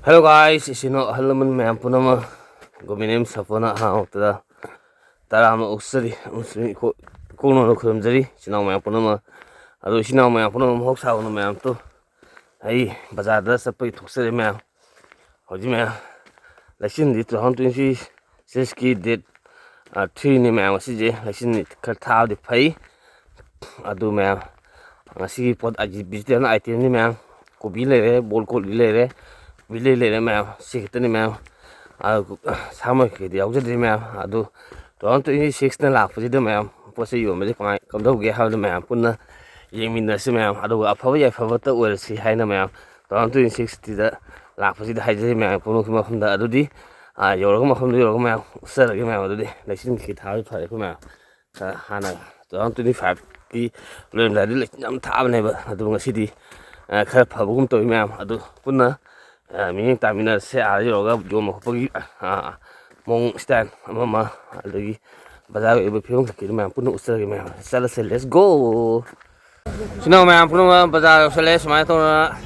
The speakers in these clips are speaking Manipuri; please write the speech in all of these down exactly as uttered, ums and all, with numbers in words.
Hello guys, ꯏꯆꯤꯟ ꯏꯅꯥꯎ ꯑꯍꯜ ꯂꯃꯟ ꯃꯌꯥꯝ ꯄꯨꯝꯅꯃꯛ, ꯒꯣꯕꯤꯟ ꯑꯦꯝ ꯁꯥꯐꯣꯅ ꯑꯍꯥꯟꯕ ꯃꯛꯇꯗ ꯇꯔꯥꯝꯅ ꯑꯣꯛꯆꯔꯤ ꯑꯃꯁꯨꯡ ꯏꯀꯣ-, ꯏꯀꯣꯛꯅꯅ ꯈꯨꯔꯨꯝꯖꯔꯤ, ꯏꯆꯤꯟ ꯏꯅꯥꯎ ꯃꯌꯥꯝ ꯄꯨꯝꯅꯃꯛ꯫ ꯑꯗꯣ ꯏꯆꯤꯟ ꯏꯅꯥꯎ ꯃꯌꯥꯝ ꯄꯨꯝꯅꯃꯛ ꯃꯍꯧꯁꯥꯒꯨꯝꯅ ꯃꯌꯥꯝꯗꯣ ꯑꯩ ꯕꯖꯥꯔꯗ ꯆꯠꯄꯒꯤ ꯊꯣꯛꯆꯔꯦ ꯃꯌꯥꯝ꯫ ꯍꯧꯖꯤꯛ ꯃꯌꯥꯝ ꯂꯩꯆꯤꯟꯗꯤ two thousand twenty six ꯀꯤ date, ꯑ, three ꯅꯤ ꯃꯌꯥꯝ꯫ ꯉꯁꯤꯁꯦ ꯂꯩꯆꯤꯟ ꯈꯔ ꯊꯥꯕꯗꯤ ꯐꯩ꯫ ꯑꯗꯨ ꯃꯌꯥꯝ, ꯉꯁꯤꯒꯤ ꯄꯣꯠ ꯑꯩꯒꯤ vegetable item ꯅꯤ ꯃꯌꯥꯝ꯫ ꯀꯣꯕꯤ ꯂꯩꯔꯦ, ꯕꯣꯜ ꯀꯣꯕꯤ ꯂꯩꯔꯦ, ꯀꯣꯕꯤ ꯂꯩ ꯂꯩꯔꯦ ꯃꯌꯥꯝ꯫ ꯁꯤ ꯈꯛꯇꯅꯤ ꯃꯌꯥꯝ꯫ ꯑꯗꯨ ꯁꯥ ꯃꯔꯣꯏ ꯀꯩꯀꯩꯗꯤ ꯌꯥꯎꯖꯗ꯭ꯔꯤ ꯃꯌꯥꯝ꯫ ꯑꯗꯨ two thousand twenty six ꯅ ꯂꯥꯛꯄꯁꯤꯗ ꯃꯌꯥꯝ, ꯄꯣꯠ ꯆꯩ ꯌꯣꯟꯕꯁꯦ ꯀꯃꯥꯏ ꯀꯝꯗꯧꯒꯦ ꯍꯥꯏꯕꯗꯨ ꯃꯌꯥꯝ ꯄꯨꯟꯅ ꯌꯦꯡꯃꯤꯟꯅꯔꯁꯤ ꯃꯌꯥꯝ꯫ ꯑꯗꯨꯒ ꯑꯐꯕ ꯌꯥꯏꯐꯕꯇ ꯑꯣꯏꯔꯁꯤ ꯍꯥꯏꯅ ꯃꯌꯥꯝ two thousand twenty six ꯁꯤꯗ ꯂꯥꯛꯄꯁꯤꯗ ꯍꯥꯏꯖꯔꯤ ꯃꯌꯥꯝ ꯄꯨꯝꯅꯃꯛꯀꯤ ꯃꯐꯝꯗ꯫ ꯑꯗꯨꯗꯤ, ꯑꯥ, ꯌꯧꯔꯒ, ꯃꯐꯝꯗꯨ ꯌꯧꯔꯒ ꯃꯌꯥꯝ ꯎꯠꯆꯔꯒꯦ ꯃꯌꯥꯝ꯫ ꯑꯗꯨꯗꯤ ꯂꯩꯆꯤꯟ ꯀꯩꯀꯩ ꯊꯥꯕꯗꯤ ꯐꯔꯦ ꯑꯩꯈꯣꯏ ꯃꯌꯥꯝ꯫ ꯑ, ꯍꯥꯟꯅ two thousand twenty five ꯀꯤ ꯂꯣꯏꯔꯝꯗꯥꯏꯗ ꯂꯩꯆꯤꯟ ꯌꯥꯝ ꯊꯥꯕꯅꯦꯕ, ꯑꯗꯨ ꯉꯁꯤꯗꯤ, ꯑ, ꯈꯔ ꯐꯕꯒꯨꯝ ꯇꯧꯋꯤ ꯃꯌꯥꯝ꯫ ꯑꯗꯨ ꯄꯨꯟꯅ, ꯑ, ꯃꯤꯠꯌꯦꯡ ꯇꯥꯃꯤꯟꯅꯔꯁꯦ꯫ ꯑꯥꯗ ꯌꯧꯔꯒ ꯌꯣꯟꯕ ꯈꯣꯠꯄꯒꯤ, ꯑ, ꯃꯑꯣꯡ style ꯑꯃ ꯑꯃ, ꯑꯗꯒꯤ ꯕꯖꯥꯔꯒꯤ ꯑꯣꯏꯕ ꯐꯤꯕꯝ ꯀꯩꯀꯩꯗꯣ ꯃꯌꯥꯝ ꯄꯨꯟꯅ ꯎꯠꯆꯔꯒꯦ ꯃꯌꯥꯝ꯫ ꯆꯠꯂꯁꯦ, let's go! ꯏꯆꯤꯟ ꯏꯅꯥꯎ ꯃꯌꯥꯝ ꯄꯨꯝꯅꯃꯛ ꯕꯖꯥꯔ ꯌꯧꯁꯜꯂꯛꯑꯦ꯫ ꯁꯨꯃꯥꯏꯅ ꯇꯧꯗꯅ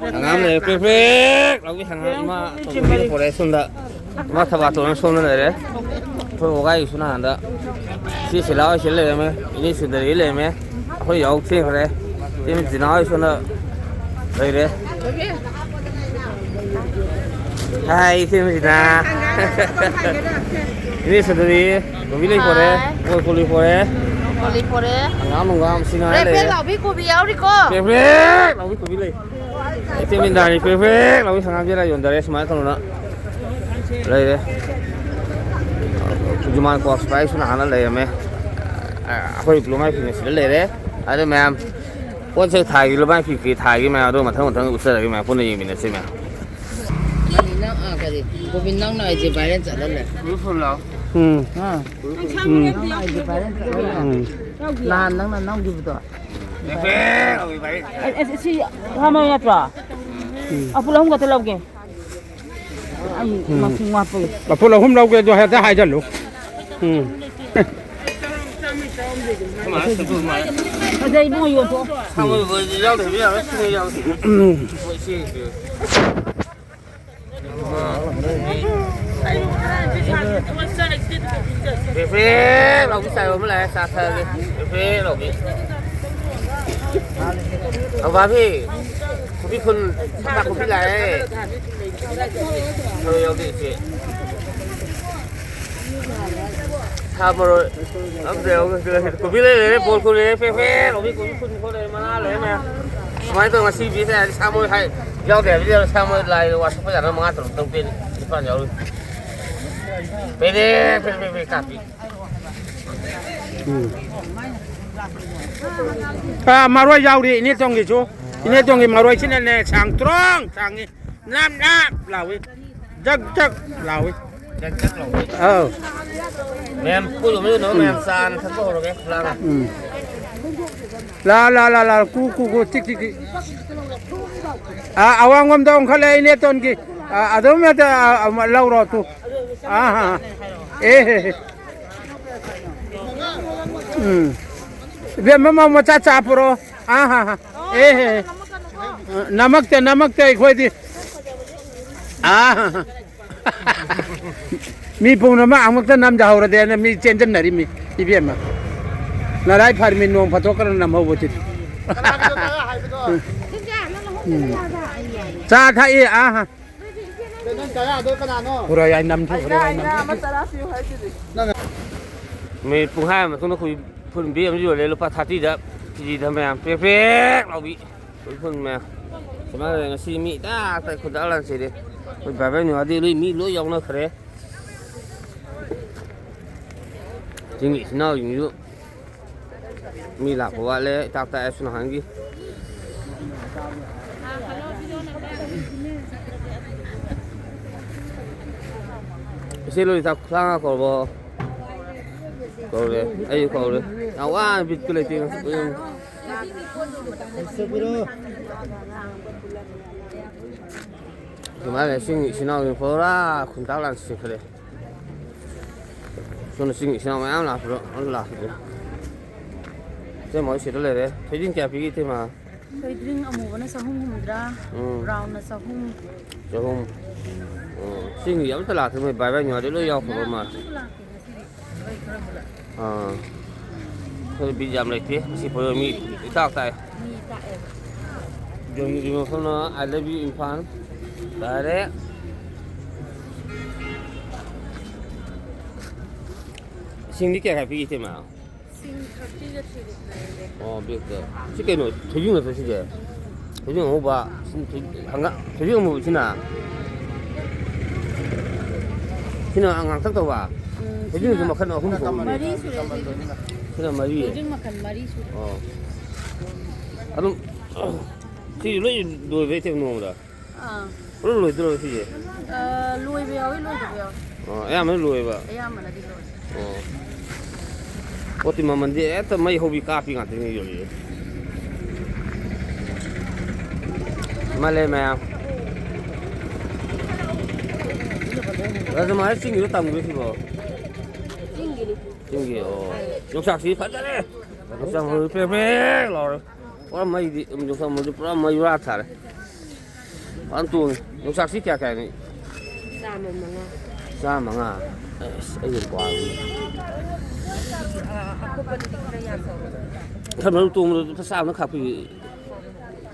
ꯍꯪꯒꯥꯝ ꯂꯩꯔꯦ, ꯄ꯭ꯔꯦꯛ ꯄ꯭ꯔꯦꯛ ꯂꯥꯎꯕꯤ ꯍꯪꯒꯥꯝ꯫ ꯏꯃꯥ ꯑꯇꯣꯝꯕꯤꯅ ꯄꯨꯔꯛꯑꯦ ꯁꯣꯝꯗ꯫ ꯏꯃꯥ ꯊꯕꯥꯇꯣꯟ ꯁꯣꯝꯗ ꯂꯩꯔꯦ꯫ ꯑꯩꯈꯣꯏ ꯋꯥꯒꯥꯏꯒꯤꯁꯨ ꯅꯍꯥꯟꯗ ꯁꯤ ꯁꯤꯂꯥ ꯍꯣꯏ ꯁꯤꯗ ꯂꯩꯔꯝꯃꯦ, ꯏꯅꯦ ꯁꯨꯟꯗꯔꯤ ꯂꯩꯔꯝꯃꯦ꯫ ꯑꯩꯈꯣꯏ ꯌꯥꯎ ꯊꯦꯡꯈ꯭ꯔꯦ꯫ ꯏꯆꯦ ꯖꯤꯅꯥ ꯍꯣꯏ ꯁꯣꯝꯗ ꯂꯩꯔꯦ꯫ ꯍꯥꯏ, ꯏꯆꯦ ꯖꯤꯅꯥ꯫ ꯏꯅꯦ ꯁꯨꯟꯗꯔꯤ, ꯀꯣꯕꯤ ꯂꯩ ꯄꯣꯔꯦ, ꯍꯥꯏ꯫ ꯀꯣꯜ ꯀꯣꯂꯤ ꯄꯣꯔꯦ꯫ ꯀꯣꯜ ꯀꯣꯂꯤ ꯄꯣꯔꯦ꯫ ꯍꯪꯒꯥꯝ ꯅꯨꯡꯒꯥꯝ ꯁꯤ ꯉꯥꯏ ꯄ꯭ꯔꯦꯛ ꯄ꯭ꯔꯦꯛ ꯂꯩꯔꯦ꯫ ꯂꯥꯎꯕꯤ ꯀꯣꯕꯤ ꯌꯥꯎꯔꯤꯀꯣ? ꯄ꯭ꯔꯦꯛ ꯄ꯭ꯔꯦꯛ ꯂꯥꯎꯕꯤ ꯀꯣꯕꯤ ꯂꯩ꯫ ꯏꯆꯦ ꯃꯤꯟꯗꯥꯅꯤ ꯄ꯭ꯔꯦꯛ ꯄ꯭ꯔꯦꯛ ꯂꯥꯎꯕꯤ ꯍꯪꯒꯥꯝ ꯆꯦꯔꯥ ꯌꯣꯟꯗꯔꯦ꯫ ꯁꯨꯃꯥꯏꯅ ꯇꯧꯗꯅ ꯂꯩꯔꯦ꯫ ꯈꯨꯖꯨꯃꯥꯟ ꯀ꯭ꯋꯥꯛꯁ ꯄ꯭ꯔꯥꯏꯁꯁꯨ ꯅꯍꯥꯟꯅ ꯂꯩꯔꯝꯃꯦ꯫ ꯑꯩꯈꯣꯏ ꯂꯨꯃꯥꯏ ꯐꯤꯅ ꯁꯤꯗ ꯂꯩꯔꯦ꯫ ꯑꯗꯨ ꯃꯌꯥꯝ ꯄꯣꯠ ꯆꯩ ꯊꯥꯒꯤ, ꯂꯨꯃꯥꯏ ꯐꯤ ꯀꯩ ꯊꯥꯒꯤ ꯃꯌꯥꯝ ꯑꯗꯨ ꯃꯊꯪ ꯃꯊꯪ ꯎꯠꯆꯔꯒꯦ ꯃꯌꯥꯝ, ꯄꯨꯟꯅ ꯌꯦꯡꯃꯤꯟꯅꯁꯤ ꯃꯌꯥꯝ꯫ ꯀꯔꯤ ꯅꯪ, ꯑ, ꯀꯔꯤ? ꯒꯣꯕꯤꯟ, ꯅꯪꯅ ꯑꯩꯁꯦ viral ꯆꯠꯍꯜꯂꯦ꯫ ꯎꯝ꯫ ꯍꯥ? ꯎꯝ꯫ ꯅꯪ ꯑꯩꯁꯦ viral ꯆꯠꯍꯜꯂꯦ꯫ ꯎꯝ꯫ ꯅꯍꯥꯟ ꯅꯪꯅ ꯅꯝꯈꯤꯕꯗꯣ꯫ ꯑꯦ, ꯑꯦ, ꯁꯤ ꯐꯥꯔꯃꯔ ꯅꯠꯇ꯭ꯔꯣ? ꯎꯝ꯫ ꯑꯄꯨꯜ ꯑꯍꯨꯝ ꯈꯛꯇ ꯂꯧꯒꯦ꯫ ꯑꯩ ꯎꯝ꯫ ꯃꯁꯤꯡ ꯋꯥꯠꯄꯒꯤ꯫ ꯑꯄꯨꯜ ꯑꯍꯨꯝ ꯂꯧꯒꯦ, ꯑꯗꯨ ꯍꯦꯛꯇ ꯍꯥꯏꯖꯜꯂꯨ꯫ ꯎꯝ꯫ ꯑꯗ ꯏꯕꯨꯡꯉꯣ ꯌꯣꯟꯊꯣꯛꯑꯣ꯫ ꯎꯝ꯫ ꯎꯝ꯫ ꯄ꯭ꯔꯦ ꯄ꯭ꯔꯦ ꯂꯥꯎꯕꯤ ꯆꯥꯏꯕ ꯑꯃ ꯂꯥꯛꯑꯦ, ꯆꯥ ꯊꯛꯑꯒꯦ꯫ Pray pray ꯂꯥꯎꯕꯤ꯫ ꯑꯧ, ꯚꯥꯕꯤ, ꯀꯣꯕꯤ ꯐꯨꯜ ꯁꯝꯕ ꯀꯣꯕꯤ ꯂꯥꯛꯑꯦ꯫ ꯊꯔꯣꯏ ꯌꯥꯎꯗꯦ, ꯏꯆꯦ꯫ ꯁꯥ ꯃꯔꯣꯏ ꯑꯝꯇ ꯌꯥꯎꯗꯦ꯫ ꯀꯣꯕꯤ ꯂꯩ ꯂꯩꯔꯦ, ꯕꯣꯜ ꯀꯣꯕꯤ ꯂꯩꯔꯦ, ꯄ꯭ꯔꯦ ꯄ꯭ꯔꯦ ꯂꯥꯎꯕꯤ ꯀꯣꯕꯤ ꯐꯨꯜ ꯐꯨꯜ ꯂꯩꯔꯦ, ꯃꯅꯥ ꯂꯩꯔꯦ ꯃꯌꯥꯝ꯫ ꯁꯨꯃꯥꯏꯅ ꯇꯧꯔ ꯉꯁꯤ ꯕꯤꯖꯤꯅꯦꯁ ꯍꯥꯏꯗꯤ ꯁꯥ ꯃꯔꯣꯏ ꯍꯥꯏ ꯌꯥꯎꯗꯦ ꯍꯥꯏꯕꯗꯤ ꯌꯥꯔꯣꯏ꯫ ꯁꯥ ꯃꯔꯣꯏ ꯂꯥꯏ ꯋꯥꯁꯛꯄ ꯌꯥꯅꯕ ꯃꯉꯥ ꯇꯔꯨꯛ ꯇꯔꯨꯛ ꯇꯔꯦꯠ ꯅꯤꯄꯥꯟ ꯌꯥꯎꯔꯤ꯫ ꯄꯦꯗꯦꯛ ꯄꯦꯗꯦꯛ ꯄꯦꯗꯦꯛ ꯀꯥꯞꯄꯤ꯫ ꯎꯝ꯫ ꯑꯥ, ꯃꯔꯣꯏ ꯌꯥꯎꯔꯤ, ꯏꯅꯦꯇꯣꯟꯒꯤꯁꯨ꯫ ꯏꯅꯦꯇꯣꯟꯒꯤ ꯃꯔꯣꯏꯁꯤꯅꯅꯦ, ꯁꯥꯡ ꯇ꯭ꯔꯣꯡ ꯁꯥꯡꯉꯤ, ꯅꯥꯞ ꯅꯥꯞ ꯂꯥꯎꯏ, ꯖꯛ ꯖꯛ ꯂꯥꯎꯏ꯫ ꯖꯛ ꯖꯛ ꯂꯥꯎꯏ꯫ ꯑꯧ꯫ ꯃꯌꯥꯝ ꯄꯨꯜꯂꯨꯕ ꯅꯣ, ꯃꯌꯥꯝ ꯆꯥꯅ ꯊꯛꯄ ꯍꯧꯔꯒꯦ, ꯈꯨꯂꯥꯡꯅ꯫ ꯎꯝ꯫ ꯂꯥ, ꯂꯥ, ꯂꯥ, ꯂꯥ, ꯀꯨ, ꯀꯨ, ꯀꯨ, ꯇꯤꯛ, ꯇꯤꯛ, ꯇꯤꯛ꯫ ꯑꯥ, ꯑꯋꯥꯡꯂꯣꯝꯗ ꯑꯣꯟꯈꯠꯂꯦ, ꯏꯅꯦꯇꯣꯟꯒꯤ꯫ ꯑꯥ, ꯑꯗꯨꯝ ꯍꯦꯛꯇ, ꯑꯥ, ꯑꯃ ꯂꯧꯔꯣ, ꯇꯨ꯫ ꯑꯥ, ꯍꯥ, ꯍꯥ꯫ ꯑꯦ, ꯍꯦ, ꯍꯦ꯫ ꯎꯝ꯫ ꯏꯕꯦꯝꯃ, ꯃꯧ ꯃꯆꯥ ꯆꯥ ꯄꯨꯔꯛꯑꯣ꯫ ꯑꯥ, ꯍꯥ, ꯍꯥ꯫ ꯑꯦ, ꯍꯦ, ꯍꯦ꯫ ꯅꯃꯛꯇ, ꯅꯃꯛꯇ ꯑꯩꯈꯣꯏꯗꯤ꯫ ꯑꯥ, ꯍꯥ, ꯍꯥ꯫ ꯃꯤ ꯄꯨꯝꯅꯃꯛ ꯑꯃꯨꯛꯇ ꯅꯝꯖꯍꯧꯔꯗꯦꯅ ꯃꯤ ꯆꯦꯟꯖꯟꯅꯔꯤꯃꯤ, ꯏꯕꯦꯝꯃ꯫ ꯅꯔꯥꯏ ꯐꯔꯃꯤ, ꯅꯣꯡ ꯐꯥꯗꯣꯛꯀ ꯅꯝꯍꯧꯕꯁꯤꯗꯤ꯫ ꯎꯝ꯫ ꯆꯥ ꯊꯛꯏ, ꯑꯥ꯫ ꯍꯨꯔꯥꯏ ꯌꯥꯏ ꯅꯝ ꯊꯣꯛꯈ꯭ꯔꯦ, ꯍꯨꯔꯥꯏ ꯅꯝ꯫ ꯃꯤꯅꯤꯠ ꯄꯨꯡꯈꯥꯏ ꯑꯃ ꯃꯇꯨꯡꯗ ꯑꯩꯈꯣꯏ ꯐꯨꯜ ꯕꯦꯛ ꯑꯃ ꯌꯣꯜꯂꯦ, ꯂꯨꯄꯥ ꯊꯥꯔꯇꯤꯗ ꯀꯦꯖꯤꯗ ꯃꯌꯥꯝ ꯄ꯭ꯔꯦꯛ ꯄ꯭ꯔꯦꯛ ꯂꯥꯎꯕꯤ꯫ ꯎꯈ꯭ꯔꯨꯜ ꯃꯌꯥꯝ꯫ ꯁꯨꯃꯥꯏꯅ ꯂꯩꯔꯦ꯫ ꯉꯁꯤ ꯃꯤ ꯇꯥꯛ ꯇꯥꯛ ꯈꯨꯟꯗꯥ ꯂꯥꯟꯁꯤꯗꯤ꯫ ꯑꯩꯈꯣꯏ ꯕꯥꯏ ꯕꯥꯏ ꯅꯤꯋꯥꯗꯤ ꯂꯣꯏ ꯃꯤ ꯂꯣꯏ ꯌꯥꯎꯅꯈ꯭ꯔꯦ꯫ ꯆꯤꯡꯒꯤ ꯏꯆꯤꯟ ꯏꯅꯥꯎꯁꯤꯡꯁꯨ ꯃꯤ ꯂꯥꯛꯄ ꯋꯥꯠꯂꯦ꯫ ꯏꯇꯥꯛ ꯇꯥꯛꯑꯦ ꯑꯁꯨ ꯅꯍꯥꯟꯒꯤ꯫ ꯏꯆꯦ ꯂꯣꯂꯤꯇꯥ ꯈꯨꯂꯥꯡꯒ ꯀꯧꯔꯕꯣ? ꯀꯧꯔꯦ꯫ ꯑꯩꯁꯨ ꯀꯧꯔꯦ꯫ ꯌꯥꯝ ꯋꯥꯅ ꯕꯤꯠꯀ ꯂꯩꯇꯦ ꯉꯁꯤ꯫ ꯑꯗꯨꯃꯥꯏꯅ ꯆꯤꯡ ꯏꯆꯤꯟ ꯏꯅꯥꯎꯁꯤꯡ ꯄꯨꯔꯥ ꯈꯨꯟꯇꯥꯛ ꯂꯥꯟ ꯆꯦꯟꯈꯠꯂꯦ꯫ ꯁꯣꯝꯗ ꯆꯤꯡ ꯏꯆꯤꯟ ꯏꯅꯥꯎ ꯃꯌꯥꯝ ꯂꯥꯛꯄꯗꯣ ꯑꯗꯨ ꯂꯥꯛꯄꯗꯣ꯫ ꯏꯇꯩꯃ ꯍꯣꯏ ꯁꯤꯗ ꯂꯩꯔꯦ꯫ ꯊꯣꯏꯗꯤꯡ ꯀꯌꯥ ꯄꯤꯒꯦ ꯏꯇꯩꯃ? ꯑꯩꯈꯣꯏ ꯗ꯭ꯔꯤꯡ ꯑꯃꯨꯕꯅ ꯆꯍꯨꯝ ꯍꯨꯝꯗ꯭ꯔꯥ, ꯎꯝ꯫ ꯕ꯭ꯔꯥꯎꯟꯅ ꯆꯍꯨꯝ꯫ ꯆꯍꯨꯝ꯫ ꯎꯝ꯫ ꯆꯤꯡꯒꯤ ꯑꯝꯇ ꯂꯥꯛꯇꯦ, ꯃꯣꯏ ꯕꯥꯏ ꯕꯥꯏ ꯅꯨꯡꯉꯥꯏꯗꯤ ꯂꯣꯏ ꯌꯥꯎꯈ꯭ꯔꯕ ꯃꯥꯜꯂꯦ꯫ ꯑꯃꯁꯨ ꯂꯥꯛꯇꯦ ꯉꯁꯤꯗꯤ꯫ ꯍꯣꯏ, ꯈꯔꯕꯨ ꯂꯥꯛꯑꯦ꯫ ꯑꯥ꯫ ꯑꯩꯈꯣꯏ ꯕꯤꯠ ꯌꯥꯝ ꯂꯩꯇꯦ꯫ ꯉꯁꯤ ꯄꯣꯠ ꯃꯤ ꯏꯇꯥꯛ ꯇꯥꯏ꯫ ꯃꯤ ꯇꯥꯛꯑꯦꯕ꯫ ꯌꯣꯟꯕꯤ ꯃꯐꯝꯅ "I love you ꯏꯝꯐꯥꯜ" ꯇꯥꯔꯦ꯫ ꯏꯁꯤꯡꯗꯤ ꯀꯌꯥ ꯀꯌꯥ ꯄꯤꯒꯦ, ꯏꯇꯩꯃ? ꯁꯤꯡ ꯊꯥꯔꯇꯤꯒ ꯊ꯭ꯔꯤ ꯔꯨꯄꯤꯁ ꯂꯩꯔꯦ꯫ ꯑꯣ, ꯕꯦꯛꯇ꯫ ꯁꯤ ꯀꯩꯅꯣ, ꯊꯣꯏꯗꯤꯡ ꯅꯠꯇ꯭ꯔꯣ ꯁꯤꯁꯦ? ꯊꯣꯏꯗꯤꯡ ꯑꯉꯧꯕ, ꯁꯤ ꯊꯣꯏ-, ꯍꯪꯒꯥ-, ꯊꯣꯏꯗꯤꯡ ꯑꯉꯧꯕꯁꯤꯅ? ꯁꯤꯅ ꯉꯥꯡꯇꯛ ꯇꯧꯕ? ꯎꯝ, ꯊꯣꯏꯗꯤꯡꯁꯨ ꯁꯤꯅ ꯃꯈꯜ ꯑꯍꯨꯝ ꯊꯣꯛꯏꯅꯦ꯫ ꯃꯔꯤ ꯁꯨꯔꯦ ꯁꯤꯁꯦ꯫ ꯁꯤꯅ ꯃꯔꯤ? ꯊꯣꯏꯗꯤꯡ ꯃꯈꯜ ꯃꯔꯤ ꯁꯨꯔꯦ꯫ ꯑꯣ꯫ ꯑꯗꯨꯝ, ꯁꯤꯁꯨ ꯂꯣꯏ ꯂꯣꯏꯕ꯭ꯔꯥ ꯏꯇꯩꯃ ꯅꯣꯡꯃꯗ? ꯑꯥ꯫ ꯄꯨꯂꯞ ꯂꯣꯏꯗꯣꯏꯔꯣ ꯁꯤꯁꯦ? ꯑꯥ, ꯂꯣꯏꯕ ꯌꯥꯎꯏ, ꯂꯣꯏꯗꯕ ꯌꯥꯎꯏ꯫ ꯑꯣ, ꯑꯌꯥꯝꯕꯅ ꯂꯣꯏꯕ? ꯑꯌꯥꯝꯕꯅꯗꯤ ꯂꯣꯏ꯫ ꯑꯣ꯫ ꯄꯣꯠꯇꯤ ꯃꯃꯜꯗꯤ ꯍꯦꯛꯇ ꯃꯩ ꯍꯧꯕꯤ ꯀꯥꯞꯄꯤ ꯉꯥꯛꯇꯅꯤ ꯌꯣꯜꯂꯤꯁꯦ꯫ ꯃꯥꯜꯂꯦ ꯃꯌꯥꯝ꯫ ꯔꯥꯖꯃꯥꯁꯦ ꯆꯤꯡꯒꯤꯔꯣ ꯇꯝꯒꯤꯔꯣ ꯁꯤꯕꯣ? ꯆꯤꯡꯒꯤꯅꯤ꯫ ꯆꯤꯡꯒꯤ, ꯑꯣ꯫ ꯌꯣꯡꯆꯥꯛꯁꯤ ꯐꯖꯔꯦ꯫ ꯌꯣꯡꯆꯥꯛ ꯃꯔꯨ ꯄ꯭ꯔꯦꯛ ꯄ꯭ꯔꯦꯛ ꯂꯥꯎꯔꯦ꯫ ꯄꯨꯔꯥ ꯃꯩꯗꯤ, ꯌꯣꯡꯆꯥꯛ ꯃꯔꯨꯗꯤ ꯄꯨꯔꯥ ꯃꯩ ꯋꯥ ꯊꯥꯔꯦ꯫ ꯐꯖꯅ ꯇꯣꯡꯉꯤ꯫ ꯌꯣꯡꯆꯥꯛꯁꯤ ꯀꯌꯥ ꯀꯌꯥꯅꯤ? ꯆꯥꯝꯃ ꯃꯉꯥ꯫ ꯆꯥꯝꯃ ꯃꯉꯥ? ꯑꯁ, ꯑꯩ ꯑꯗꯨꯝ ꯄꯥꯝꯃꯤ꯫ ꯑ, ꯑꯀꯨꯞꯄꯗꯨꯗꯤ ꯈꯔ ꯌꯥꯝ ꯇꯧꯔꯣ꯫ ꯈꯔ ꯃꯔꯨ ꯇꯣꯡꯕꯗꯣ ꯂꯨꯄꯥ ꯆꯥꯝꯃꯅ ꯈꯥꯛꯄꯤꯌꯨ꯫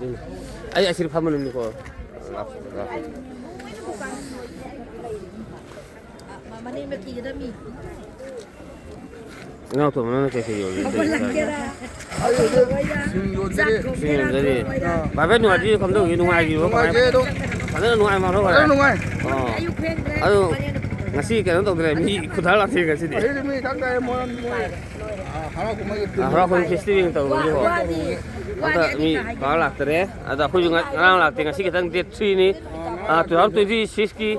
ꯎꯝ꯫ ꯑꯩ ꯑꯁꯤꯗ ꯐꯝꯕꯅꯤꯀꯣ꯫ ꯃꯅꯤꯡꯗ ꯊꯤꯒꯗꯕꯅꯤ꯫ ꯏꯅꯥꯎꯇꯣꯟꯕ, ꯅꯪꯅ ꯀꯩꯀꯩ ꯌꯣꯜꯂꯤ? ꯍꯧꯒꯠꯂꯛꯀꯦꯔꯥ? ꯑꯩ ꯍꯧꯖꯤꯛ ꯁꯤꯡ ꯌꯣꯟꯖꯔꯤ꯫ ꯆꯥꯛ ꯊꯣꯡꯒꯦꯔꯥ? ꯁꯤꯡ ꯌꯣꯟꯖꯔꯤ꯫ ꯊꯣꯡꯉꯣꯏꯔꯥ? ꯚꯥꯏ, ꯚꯥꯏ, ꯅꯨꯡꯉꯥꯏꯕꯤꯔꯤꯕꯣ? ꯀꯝꯗꯧꯔꯤꯒꯦ? ꯅꯨꯡꯉꯥꯏꯔꯤꯕꯣ? ꯅꯨꯡꯉꯥꯏꯖꯩ ꯑꯗꯨꯝ꯫ ꯐꯖꯅ ꯅꯨꯡꯉꯥꯏ ꯃꯥꯜꯂꯦ, ꯚꯥꯏ? ꯐꯖꯅ ꯅꯨꯡꯉꯥꯏ꯫ ꯑꯣ꯫ ꯑꯌꯨꯛ ꯊꯦꯡꯗ꯭ꯔꯦ, ꯑꯗꯨ ꯄꯔꯦꯡꯗ ꯐꯝꯃꯦ꯫ ꯉꯁꯤ ꯀꯩꯅꯣ ꯇꯧꯗ꯭ꯔꯦ, ꯃꯤ ꯈꯨꯗꯥ ꯂꯥꯛꯇꯦ ꯉꯁꯤꯗꯤ꯫ ꯉꯁꯤꯗꯤ ꯃꯤ ꯊꯛꯇꯥꯏ, ꯃꯣꯏ, ꯃꯣꯏ, ꯑ, ꯍꯔꯥꯎ ꯀꯨꯝꯍꯩꯒꯤ ꯑ, ꯍꯔꯥꯎ ꯀꯨꯝꯍꯩ ꯐꯦꯁꯇꯤꯚꯦꯜ ꯇꯧꯕꯒꯤꯀꯣ꯫ ꯋꯥ-, ꯋꯥꯗꯤ, ꯑꯝꯇ ꯋꯥꯗꯤ ꯑꯅꯤ ꯃꯤ ꯈꯥꯛꯑꯒꯦ꯫ ꯄꯥꯛ ꯂꯥꯛꯇꯔꯦ꯫ ꯑꯗ ꯑꯩꯈꯣꯏꯁꯨ ꯉ-, ꯉꯔꯥꯡ ꯂꯥꯛꯇꯦ, ꯉꯁꯤ ꯈꯤꯇꯪ date three ꯅꯤ꯫ ꯑ, two thousand twenty six ꯀꯤ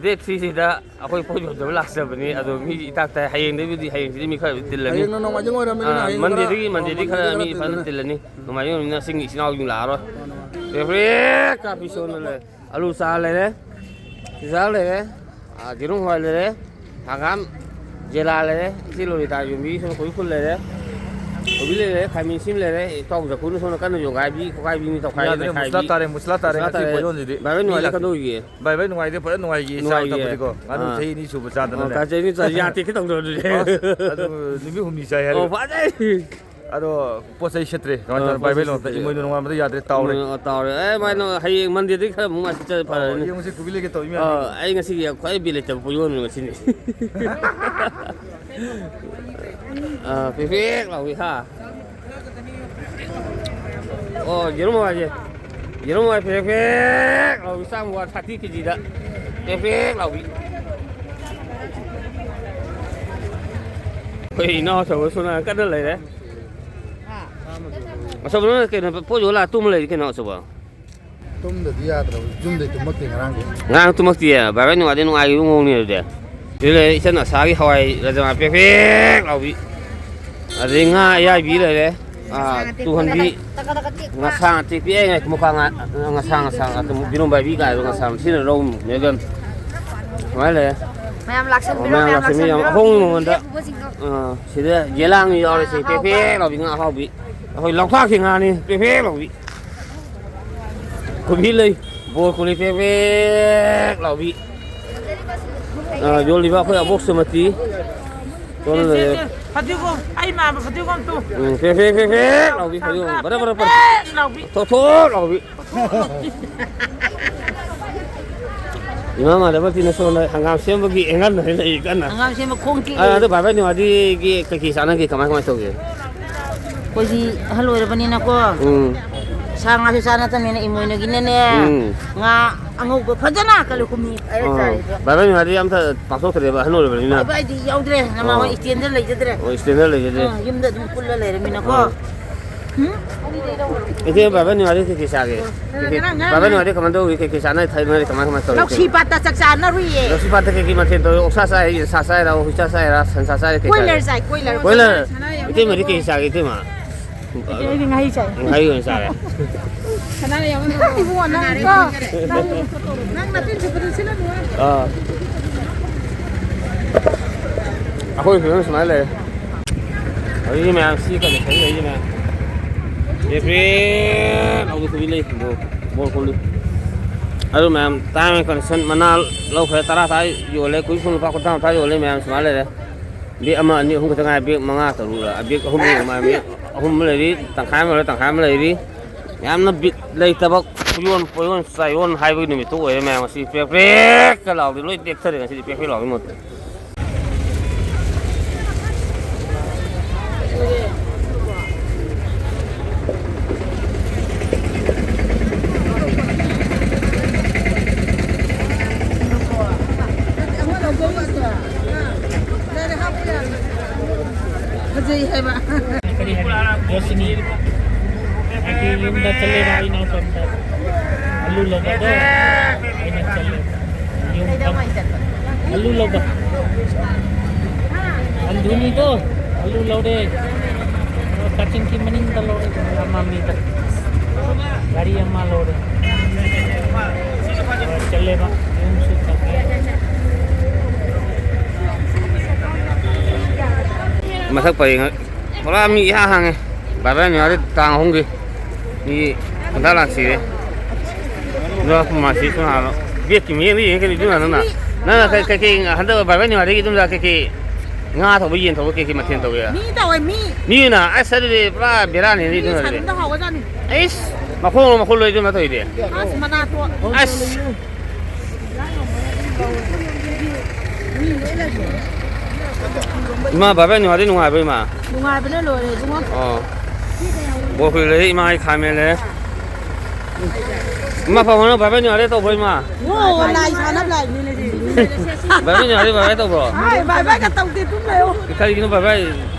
date three ꯁꯤꯗ ꯑꯩꯈꯣꯏ ꯄꯣꯠ ꯌꯣꯟꯖꯕ ꯂꯥꯛꯆꯕꯅꯤ꯫ ꯑꯗꯣ ꯃꯤ ꯏꯇꯥꯛ ꯇꯥꯏ꯫ ꯍꯌꯦꯡꯗꯒꯤꯕꯨꯗꯤ, ꯍꯌꯦꯡꯁꯤꯗꯤ ꯃꯤ ꯈꯔ ꯇꯤꯜꯂꯅꯤ꯫ ꯍꯌꯦꯡꯅ ꯅꯣꯡꯃꯥꯏꯖꯤꯡ ꯑꯣꯏꯔꯝꯃꯤꯅ ꯑꯥ, ꯍꯌꯦꯡ ꯈꯔ, Monday ꯗꯒꯤ, ꯑꯥ, Monday ꯗꯒꯤ Monday ꯈꯔ ꯗꯒꯤ ꯃꯤ ꯈꯔ ꯐꯖꯅ ꯇꯤꯜꯂꯅꯤ꯫ ꯇꯤꯜꯂꯅꯤ꯫ ꯅꯣꯡꯃꯥꯏꯖꯤꯡ ꯅꯨꯃꯤꯠꯅ ꯆꯤꯡꯒꯤ ꯏꯆꯤꯟ ꯏꯅꯥꯎꯁꯤꯡ ꯂꯥꯛꯑꯔꯣꯏ꯫ ꯄ꯭ꯔꯦꯛ ꯄ꯭ꯔꯦꯛ ꯀꯥꯞꯄꯤ ꯁꯣꯝꯗ ꯂꯩ꯫ ꯑꯂꯨ ꯆꯥꯔ ꯂꯩꯔꯦ, ꯆꯨꯖꯥꯛ ꯂꯩꯔꯦ, ꯑꯥ, ꯌꯦꯔꯨꯝ ꯍꯋꯥꯏ ꯂꯩꯔꯦ, ꯍꯪꯒꯥꯝ ꯖꯦꯂꯥ ꯂꯩꯔꯦ, ꯏꯆꯦ ꯂꯣꯔꯤꯇꯥ ꯌꯣꯟꯕꯤ ꯁꯣꯝꯗ ꯀꯣꯕꯤ ꯐꯨꯜ ꯂꯩꯔꯦ꯫ ꯀꯣꯕꯤ ꯂꯩꯔꯦ, ꯈꯥꯃꯦꯟ ꯑꯁꯤꯟꯕ ꯂꯩꯔꯦ, ꯏꯇꯥꯎ ꯖꯈꯨꯅ ꯁꯣꯝꯗ ꯀꯟꯅ ꯌꯣꯒꯥꯏꯕꯤ ꯈꯣꯠꯀꯥꯏꯕꯤꯅꯤ, ꯇꯧꯈꯥꯏꯕꯤ, ꯌꯥꯗ꯭ꯔꯦ, ꯅꯩꯈꯥꯏꯕꯤ꯫ ꯃꯨꯁꯂꯥ ꯇꯥꯔꯦ, ꯃꯨꯁꯂꯥ ꯇꯥꯔꯦ, ꯃꯨꯁꯂꯥ ꯉꯁꯤ ꯇꯥꯔꯦ꯫ ꯄꯣꯌꯣꯟꯁꯤꯗꯤ꯫ ꯚꯥꯏ, ꯚꯥꯏ, ꯃꯤ ꯅꯨꯡꯉꯥꯏꯔꯦ, ꯂꯥꯛꯇꯦ꯫ ꯀꯝꯗꯧꯔꯤꯒꯦ? ꯚꯥꯏ, ꯚꯥꯏ, ꯅꯨꯡꯉꯥꯏꯔꯦ, ꯐꯖꯅ ꯅꯨꯡꯉꯥꯏꯈꯤ, ꯏꯆꯥ ꯅꯨꯡꯉꯥꯏꯔꯤꯌꯦ꯫ ꯆꯥꯎꯈꯠꯄꯗꯤꯀꯣ꯫ ꯉꯥꯅꯨ ꯑꯥ꯫ ꯆꯍꯤ ꯑꯅꯤ ꯁꯨꯕ ꯆꯥꯗꯅꯅꯦ꯫ ꯑꯣ, ꯀꯥ ꯆꯍꯤ ꯑꯅꯤ ꯆꯥ-, ꯌꯥ ꯇꯦꯛꯀꯦ ꯇꯧꯗ꯭ꯔꯣ ꯑꯗꯨꯗꯤ? ꯑꯁ, ꯑꯗꯨ ꯅꯨꯃꯤꯠ ꯍꯨꯝꯅꯤ ꯆꯥꯏ ꯍꯥꯏꯔꯦ꯫ ꯑꯣ, ꯐꯖꯩ꯫ ꯑꯗꯣ ꯄꯣꯠ ꯆꯩ ꯁꯤꯠꯇ꯭ꯔꯦ꯫ ꯀꯃꯥꯏꯅ ꯑꯥ, ꯇꯧꯔꯦ? ꯄꯣꯠ ꯚꯥꯏ, ꯆꯩ ꯚꯥꯏ, ꯅꯣꯡꯃꯇ ꯁꯤꯠꯇ꯭ꯔꯦ꯫ ꯏꯃꯣꯏꯅꯨ ꯅꯣꯡꯃꯥꯏꯕꯗ ꯌꯥꯗ꯭ꯔꯦ, ꯇꯥꯎꯔꯦ꯫ ꯎꯝ, ꯑꯥ, ꯇꯥꯎꯔꯦ꯫ ꯑꯦ, ꯃꯥꯏ ꯑꯥ꯫ ꯅꯣ-, ꯍꯌꯦꯡ ꯃꯟꯗꯦꯗꯒꯤ ꯈꯔ ꯑꯃꯨꯛ ꯃꯥꯏ ꯆꯠꯆꯔ ꯑꯣ, ꯐꯔꯅꯤ꯫ ꯌꯦꯡꯉꯨꯁꯤ, ꯀꯣꯕꯤ ꯂꯩꯒꯦ ꯇꯧꯔꯤ ꯃꯌꯥꯝꯁꯦ꯫ ꯑꯥ, ꯑꯩ ꯉꯁꯤꯒꯤ ꯈ꯭ꯋꯥꯏ ꯕꯤꯠ ꯂꯩꯇꯕ ꯄꯣꯠ ꯌꯣꯟꯕ ꯉꯁꯤꯅꯤ꯫ ꯑꯥ, ꯄꯦꯛ ꯄꯦꯛ ꯂꯥꯎꯏ, ꯍꯥ? ꯑꯣ, ꯌꯦꯔꯨꯝ ꯍꯋꯥꯏꯁꯦ꯫ ꯌꯦꯔꯨꯝ ꯍꯋꯥꯏ ꯄꯦꯛ ꯄꯦꯛ ꯂꯥꯎꯏ, ꯆꯥꯝꯃ ꯋꯥ, thirty ꯀꯦꯖꯤꯗ꯫ ꯄꯦꯛ ꯄꯦꯛ ꯂꯥꯎꯏ꯫ ꯑꯩꯈꯣꯏ ꯏꯅꯥꯎ ꯑꯆꯧꯕ ꯁꯣꯝꯗ ꯀꯟꯅ ꯂꯩꯔꯦ꯫ ꯑꯆꯧꯕ, ꯅꯪ ꯀꯩꯅꯣ, ꯄꯣꯠ ꯌꯣꯜꯂ ꯇꯨꯝꯃ ꯂꯩꯔꯤ ꯀꯩꯅꯣ, ꯑꯆꯧꯕ? ꯇꯨꯝꯗꯗꯤ ꯌꯥꯗ꯭ꯔꯕ, ꯌꯨꯝꯗꯩ ꯇꯨꯝꯃꯛꯇꯦ ꯉꯔꯥꯡꯗꯤ꯫ ꯉꯔꯥꯡ ꯇꯨꯝꯃꯛꯇꯤꯌꯦ? ꯚꯥꯏ, ꯚꯥꯏ, ꯅꯨꯡꯉꯥꯏꯗꯤ ꯅꯨꯡꯉꯥꯏꯈꯤꯕ ꯃꯑꯣꯡꯅꯤ ꯑꯗꯨꯗꯤ꯫ ꯁꯤꯗ ꯂꯩꯔꯦ ꯏꯆꯟ ꯑꯁꯥꯒꯤ ꯍꯋꯥꯏ ꯔꯖꯃꯥ ꯄꯦꯛ ꯄꯦꯛ ꯂꯥꯎꯕꯤ꯫ ꯑꯗꯩ ꯉꯥ ꯑꯌꯥꯏꯕꯤ ꯂꯩꯔꯦ꯫ ꯑꯥ, ꯉꯁꯥꯡ ꯑꯇꯦꯛꯄ꯫ ꯇꯨꯍꯟꯕꯤ꯫ ꯇꯀ ꯇꯀ ꯇꯦꯛꯄ꯫ ꯉꯁꯥꯡ ꯑꯇꯦꯛꯄꯤ, ꯑꯩ ꯃꯨꯀꯥ ꯉꯥ, ꯉꯁꯥꯡ, ꯉꯁꯥꯡ, ꯑꯗꯨꯝ ꯌꯦꯔꯨꯝ ꯕꯥꯏꯕꯤ ꯀꯥꯏꯗꯣ ꯉꯁꯥꯡ꯫ ꯁꯤꯅ ꯔꯧ ꯃꯦꯒꯟ꯫ ꯁꯨꯃꯥꯏꯅ ꯂꯩꯔꯦ꯫ ꯃꯌꯥꯝ ꯂꯥꯛꯁꯟꯕꯤꯔꯣ, ꯑꯣ, ꯃꯌꯥꯝ ꯃꯌꯥꯝ ꯂꯥꯛꯁꯟꯕꯤꯔꯣ, ꯂꯥꯛꯁꯟꯕꯤꯔꯣ꯫ ꯑꯍꯣꯡꯕ ꯃꯃꯜꯗ꯫ ꯎꯕꯁꯤꯡꯗꯣ꯫ ꯑꯥ, ꯁꯤꯗ ꯌꯦꯂꯥꯡ ꯌꯥꯎꯔꯤꯁꯦ, ꯄꯦꯛ ꯄꯦꯛ ꯂꯥꯎꯕꯤ ꯉꯥ ꯑꯍꯥꯎꯕꯤ꯫ ꯑꯩꯈꯣꯏ ꯂꯣꯛꯇꯥꯛꯀꯤ ꯉꯥꯅꯤ, ꯄꯦꯛ ꯄꯦꯛ ꯂꯥꯎꯕꯤ꯫ ꯀꯣꯕꯤ ꯂꯩ, ꯕꯣꯔ ꯀꯣꯂꯤ ꯄꯦꯛ ꯄꯦꯛ ꯂꯥꯎꯕꯤ꯫ ꯑ, ꯌꯣꯜꯂꯤꯕ ꯑꯩꯈꯣꯏ ꯑꯕꯣꯛ ꯁꯨꯃꯇꯤ꯫ ꯁꯣꯝꯗ ꯂꯩꯔꯦ꯫ ꯐꯗꯤꯒꯣꯝ, ꯑꯩ ꯃꯥꯟꯕ ꯐꯗꯤꯒꯣꯝ ꯇꯨ꯫ ꯎꯝ, ꯄꯦꯛ ꯄꯦꯛ ꯄꯦꯛ ꯄꯦꯛ ꯂꯥꯎꯕꯤ ꯐꯗꯤꯒꯣꯝ꯫ ꯕꯔ ꯕꯔ ꯕꯔ꯫ ꯄꯦꯛ ꯂꯥꯎꯕꯤ꯫ ꯊꯣꯛ ꯊꯣꯛ ꯂꯥꯎꯕꯤ꯫ ꯏꯃꯥ ꯃꯥꯟꯅꯕ ꯇꯤꯅ ꯁꯣꯝꯗ ꯍꯪꯒꯥꯝ ꯁꯦꯝꯕꯒꯤ ꯑꯦꯡꯒꯜꯗ ꯂꯩ ꯀꯟꯅ꯫ ꯍꯪꯒꯥꯝ ꯁꯦꯝꯕ ꯈꯣꯡ ꯇꯦꯛꯑꯦ꯫ ꯑ, ꯑꯗꯣ ꯚꯥꯏ, ꯚꯥꯏ ꯅꯤꯋꯥꯗꯤꯒꯤ ꯀꯩꯀꯩ ꯆꯥꯟꯅꯒꯦ? ꯀꯃꯥꯏ, ꯀꯃꯥꯏ ꯇꯧꯒꯦ? ꯑꯩꯈꯣꯏꯗꯤ ꯑꯍꯜ ꯑꯣꯏꯔꯕꯅꯤꯅꯀꯣ, ꯎꯝ꯫ ꯁꯥ ꯉꯥꯁꯨ ꯆꯥ ꯅꯠꯇꯕꯅꯤꯅ ꯏꯃꯣꯏꯅꯨꯒꯤꯅꯅꯦ, ꯎꯝ꯫ ꯉꯥ ꯑꯉꯧꯕ ꯐꯖꯅ ꯀꯂꯨ ꯀꯨꯝꯃꯤ ꯑꯩꯅ ꯑꯣ꯫ ꯆꯥꯔꯤꯗꯣ꯫ ꯚꯥꯏ, ꯚꯥꯏ ꯅꯤꯋꯥꯗꯤ ꯑꯝꯇ ꯄꯥꯡꯊꯣꯛꯇ꯭ꯔꯦꯕ, ꯑꯍꯜ ꯑꯣꯏꯔꯕꯅꯤꯅ꯫ ꯚꯥꯏ, ꯚꯥꯏꯗꯤ ꯌꯥꯎꯗ꯭ꯔꯦ, ꯅꯃꯥ ꯍꯣꯏ ꯑꯣ꯫ Standꯗ ꯂꯩꯖꯗ꯭ꯔꯦ꯫ ꯑꯣ, standꯗ ꯂꯩꯖꯗ꯭ꯔꯦ꯫ ꯑ, ꯌꯨꯝꯗ ꯑꯗꯨꯝ ꯀꯨꯜꯂ ꯂꯩꯔꯃꯤꯅꯀꯣ꯫ ꯑꯣ꯫ ꯎꯝ? ꯏꯆꯦ, ꯚꯥꯏ, ꯚꯥꯏ ꯅꯤꯋꯥꯗꯤ ꯀꯩꯀꯩ ꯆꯥꯒꯦ? ꯀꯩꯀꯩ, ꯉꯔꯥꯡ ꯉꯔꯥꯡ ꯚꯥꯏ, ꯚꯥꯏ ꯅꯤꯋꯥꯗꯤ ꯀꯃꯥꯏꯅ ꯇꯧꯔꯤ? ꯀꯩꯀꯩ ꯆꯥꯅ ꯊꯛꯅꯔꯤ? ꯀꯃꯥꯏ, ꯀꯃꯥꯏ ꯇꯧꯔꯤ? ꯂꯧꯁꯤ ꯄꯥꯠꯇ ꯆꯥꯛ ꯆꯥꯅꯔꯨꯏꯌꯦ꯫ ꯂꯧꯁꯤ ꯄꯥꯠꯇ ꯀꯩꯀꯩ ꯃꯊꯦꯜ ꯇꯧꯔꯤ? ꯑꯣꯛꯁꯥ ꯆꯥꯏ, ꯌꯦꯟꯁꯥ ꯆꯥꯏꯔꯥ, ꯍꯨꯏꯁꯥ ꯆꯥꯏꯔꯥ, ꯁꯟꯁꯥ ꯆꯥꯏꯔꯥ, ꯀꯩ ꯀꯣꯏꯂꯔ ꯆꯥꯒꯦ? ꯆꯥꯏ, ꯀꯣꯏꯂꯔ꯫ ꯀꯣꯏꯂꯔ? ꯏꯇꯩꯃꯗꯤ ꯀꯩ ꯆꯥꯒꯦ, ꯏꯇꯩꯃ? ꯑꯩꯗꯤ ꯉꯥꯍꯩ ꯆꯥꯏ꯫ ꯉꯥꯍꯩ ꯑꯣꯏꯅ ꯆꯥꯔꯦ꯫ ꯁꯅꯥꯅ ꯌꯥꯎꯍꯟꯗꯕ꯭ꯔꯣ? ꯏꯕꯨꯡꯉꯣ, ꯅꯪ ꯀꯣ, ꯅꯪ, ꯅꯪ ꯅꯇꯤꯟ ꯆꯨꯞꯄꯗꯨ ꯁꯤꯜꯂꯅꯨ꯫ ꯑꯥ꯫ ꯑꯩꯈꯣꯏ ꯐꯤꯕꯝ ꯁꯨꯃꯥꯏꯅ ꯂꯩꯔꯦ꯫ ꯑꯗꯨꯒꯤ ꯃꯌꯥꯝ ꯁꯤ ꯀꯟꯗꯤꯁꯟ ꯂꯩꯔꯤ ꯃꯌꯥꯝ꯫ ꯔꯦꯐ꯭ꯔꯤ ꯂꯥꯎꯗ ꯈꯨꯕꯤ ꯂꯩ꯫ ꯕꯣꯜ, ꯕꯣꯜ ꯈꯣꯜꯂꯤ꯫ ꯑꯗꯨ ꯃꯌꯥꯝ time and condition ꯃꯅꯥ ꯂꯧꯈ꯭ꯔꯦ꯫ ꯇꯔꯥ ꯇꯔꯥ ꯌꯣꯜꯂꯦ꯫ ꯀꯨꯏ ꯁꯨꯝ ꯂꯨꯄꯥ ꯀꯨꯟꯊ꯭ꯔꯥ ꯀꯨꯟꯊ꯭ꯔꯥ ꯌꯣꯜꯂꯦ ꯃꯌꯥꯝ ꯁꯨꯃꯥꯏꯅ ꯂꯩꯔꯦ꯫ ꯕꯦꯛ ꯑꯃ ꯑꯅꯤ ꯑꯍꯨꯝ ꯈꯛꯇ ꯉꯥꯏ꯫ ꯕꯦꯛ ꯃꯉꯥ ꯇꯔꯨꯛ ꯂ-, ꯕꯦꯛ ꯑꯍꯨꯝ ꯂꯩꯔꯤ꯫ ꯃꯥ ꯕꯦꯛ ꯑꯍꯨꯝ ꯑꯃ ꯂꯩꯔꯤ꯫ ꯇꯪꯈꯥꯏ ꯑꯃ ꯂꯣꯏꯔꯦ꯫ ꯇꯪꯈꯥꯏ ꯑꯃ ꯂꯩꯔꯤ꯫ ꯌꯥꯝꯅ ꯕꯤꯠ ꯂꯩꯇꯕ ꯈꯨꯌꯣꯟ ꯄꯣꯌꯣꯟ ꯆꯥꯌꯣꯟ ꯍꯥꯏꯕꯒꯤ ꯅꯨꯃꯤꯠꯇꯨ ꯑꯣꯏꯔꯦ ꯃꯌꯥꯝ꯫ ꯉꯁꯤ ꯄ꯭ꯔꯦꯛ ꯄ꯭ꯔꯦꯛꯀ ꯂꯥꯎꯗꯦ꯫ ꯂꯣꯏ ꯇꯦꯛꯊꯔꯦ ꯉꯁꯤꯗꯤ ꯄ꯭ꯔꯦꯛ ꯄ꯭ꯔꯦꯛ ꯂꯥꯎꯕꯒꯤ ꯃꯍꯨꯠꯇ꯫ ꯐꯖꯩ ꯍꯥꯏꯕ꯫ ꯀꯔꯤ ꯍꯥꯏꯅꯤ? ꯖꯣꯁꯤꯅꯤ꯫ ꯑꯩꯒꯤ ꯌꯨꯝꯗ ꯆꯠꯂꯦꯕ, ꯑꯩ ꯏꯅꯥꯎꯄꯥ ꯑꯃꯗ ꯑꯂꯨ ꯂꯧꯕꯗꯣ ꯑꯩꯅ ꯆꯠꯂꯦ꯫ ꯌꯨꯝ ꯐꯝ-, ꯑꯂꯨ ꯂꯧꯕ꯫ ꯑꯟꯙꯨꯅꯤꯗꯣ ꯑꯂꯨ ꯂꯧꯔꯦ꯫ ꯀꯛꯆꯤꯡꯒꯤ ꯃꯅꯤꯡꯗ ꯂꯧꯔꯦ꯫ ꯑꯃ ꯃꯤꯗ ꯒꯥꯔꯤ ꯑꯃ ꯂꯧꯔꯦ꯫ ꯆꯠꯂꯦꯕ꯫ ꯌꯨꯝꯁꯨ ꯆꯠꯂꯦ꯫ ꯃꯁꯛ ꯄꯔꯦꯡ ꯄꯨꯔꯥ ꯃꯤ ꯏꯍꯥꯡ ꯍꯥꯡꯉꯦ꯫ ꯕꯥꯏ ꯕꯥꯏ ꯅꯤꯌꯥꯔꯗꯤ ꯇꯥꯡ ꯑꯍꯨꯝꯒꯤ ꯃꯤ ꯀꯨꯟꯊ꯭ꯔꯥ ꯂꯥꯛ ꯁꯤꯔꯦ꯫ ꯑꯗꯣ ꯃꯥꯁꯤ ꯁꯨꯝ ꯍꯥꯟꯅ ꯕꯦꯛꯀꯤ ꯃꯤꯠꯌꯦꯡꯗ ꯌꯦꯡꯉꯒꯗꯤ ꯑꯗꯨꯝ ꯅꯪꯅ, ꯅꯪꯅ ꯀꯩ-, ꯀꯩꯀꯩ ꯍꯟꯗꯛ ꯕꯥꯏ ꯕꯥꯏ ꯅꯤꯌꯥꯔꯗꯒꯤ ꯑꯗꯨꯝ ꯀꯩꯀꯩ ꯉꯥ ꯊꯧꯕ, ꯌꯦꯟ ꯊꯧꯕ ꯀꯩꯀꯩ ꯃꯊꯦꯜ ꯇꯧꯒꯦ? ꯃꯤ ꯇꯧꯋꯦ, ꯃꯤ꯫ ꯃꯤꯅ? ꯑꯁ, ꯑꯗꯨꯗꯤ ꯄꯨꯔꯥ ꯕꯦꯔꯥꯅꯤꯅꯦ ꯃꯤ ꯑꯗꯨꯅꯗꯤ꯫ ꯁꯟꯗ ꯍꯥꯎꯒꯖꯥꯠꯅꯤ꯫ ꯑꯩꯁ, ꯃꯈꯣꯡ ꯃꯈꯨꯠ ꯂꯣꯏ ꯑꯗꯨꯝ ꯇꯧꯔꯤꯗꯤ꯫ ꯑꯁ, ꯃꯅꯥꯇꯣꯟ꯫ ꯑꯁ꯫ ꯏꯃꯥ, ꯕꯥꯏ ꯕꯥꯏ ꯅꯤꯌꯥꯔꯗꯤ ꯅꯨꯡꯉꯥꯏꯕ꯭ꯔꯣ, ꯏꯃꯥ? ꯅꯨꯡꯉꯥꯏꯕꯅ ꯂꯣꯏꯔꯦ, ꯏꯕꯨꯡꯉꯣ꯫ ꯑꯣ꯫ ꯕꯣꯔ ꯈꯨꯜꯂꯦ, ꯏꯃꯥ ꯑꯩ ꯈꯥꯃꯦꯟ ꯂꯩꯔꯦ꯫ ꯏꯃꯥ ꯄꯥꯕꯨꯡꯅ ꯕꯥꯏ ꯕꯥꯏ ꯅꯤꯌꯥꯔꯗꯤ ꯇꯧꯕ꯭ꯔꯣ, ꯏꯃꯥ? ꯑꯣ, ꯂꯥꯏ ꯁꯥꯟꯅꯕ ꯂꯥꯏꯅꯤꯅꯦ꯫ ꯕꯥꯏ ꯕꯥꯏ ꯅꯤꯌꯥꯔꯗꯤ ꯕꯥꯏ ꯕꯥꯏ ꯇꯧꯕ꯭ꯔꯣ? ꯍꯥꯏ, ꯕꯥꯏ ꯕꯥꯏꯒ ꯇꯧꯗꯦ, ꯑꯗꯨꯝ ꯂꯩꯌꯣ꯫ ꯀꯔꯤꯒꯤꯅꯣ ꯕꯥꯏ ꯕꯥꯏ?